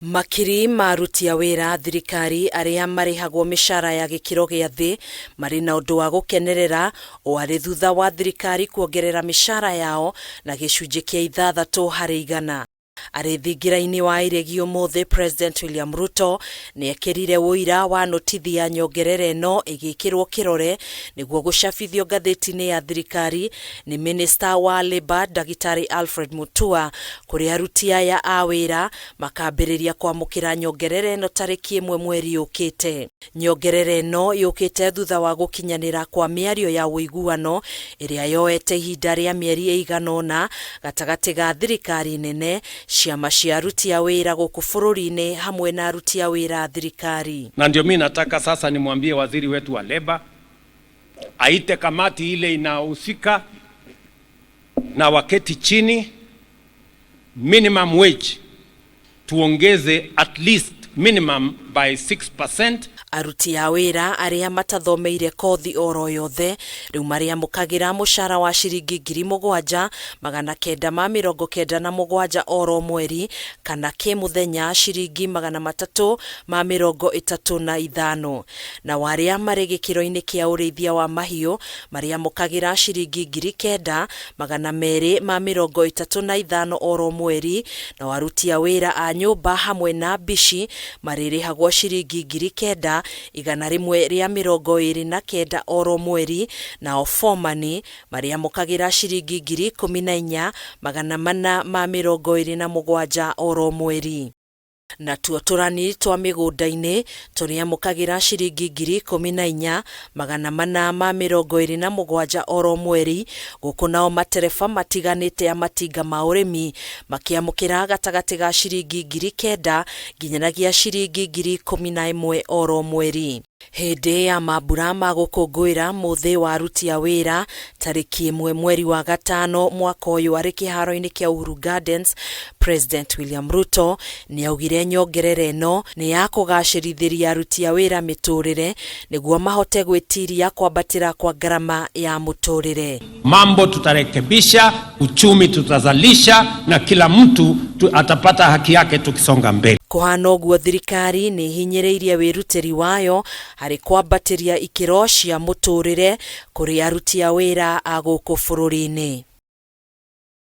Makiri ma aruti a wĩra a thirikari arĩa marĩhagwo mĩcara ya gĩkĩro gĩa thĩ marĩ na ũndũ wa gũkenerera o arĩ thutha wa thirikari kuongerera mĩcara yao na gĩcunjĩ kĩa 6%. Arĩ thingira-inĩ wa iregi ũmũthĩ, President William Ruto nĩekĩrire ũira wa notithi ya nyongerera ĩno ĩgĩkĩrwo kĩrore nĩguo gũcabithio ngathĩti-inĩ ya thirikari nĩ Minister wa Labour Ndagĩtarĩ Alfred Mutua kũrĩa aruti aya a wĩra makambĩrĩria kwamũkĩra nyongerera ĩno tarĩki 1 mweri ũkĩte. Nyongerera ĩno yũkĩte thutha wa gũkinyanĩra kwa mĩario ya ũiguano ĩrĩa yoete ihinda rĩa mĩeri ĩigana ũna gatagatĩ ga thirikari nene, ciama cia aruti a wĩra gũkũ bũrũri-inĩ hamwe na aruti a wĩra a thirikari. Na ndio mimi nataka sasa nimwambie waziri wetu wa leba aite kamati ile inahusika na waketi chini, minimum wage tuongeze at least minimum by 6%. Aruti a wĩra arĩa matathomeire kothi oro yothe rĩu marĩamũkagĩra mũcara wa ciringi 7,997 oro mweri kana kĩmũthenya ciringi 335, na arĩa marĩ gĩkĩro-inĩ kĩa ũrĩithia wa mahiũ marĩamũkagĩra ciringi 9,235 oro mweri, na aruti a wĩra a nyũmba hamwe na mbici marĩrĩhagwo ciringi 9,129 oro mweri, nao bomani marĩamũkagĩra ciringi 14,427 oro mweri. Natuo tũrani twa mĩgũnda-inĩ tũrĩamũkagĩra ciringi 14,427 oro mweri, gũkũ nao matereba matiganĩte a matinga ma ũrĩmi makĩamũkĩra gatagatĩ ga ciringi 9,000 nginyanagia ciringi 11,000 oro mweri. Hĩndĩ ya mambura ma gũkũngũĩra mũthĩ wa aruti a wĩra tarĩki 1 mweri wa 5 mwaka ũyũ arĩ kĩharo-inĩ kĩa Uhuru Gardens, President William Ruto nĩaugire nyongerera ĩno nĩ ya kũgacĩrithĩria aruti a wĩra mĩtũrĩre nĩguo mahote gwĩtiria kwambatĩra kwa ngarama ya mũtũrĩre. Mambo tutarekebisha, uchumi tutazalisha na kila mtu atapata haki yake tukisonga mbele. Kũhana ũguo thirikari nĩ ihinyĩrĩirie wĩrutĩri wayo harĩ kwambatĩria ikĩro cia mũtũrĩre kũrĩ aruti a wĩra a gũkũ bũrũri-inĩ.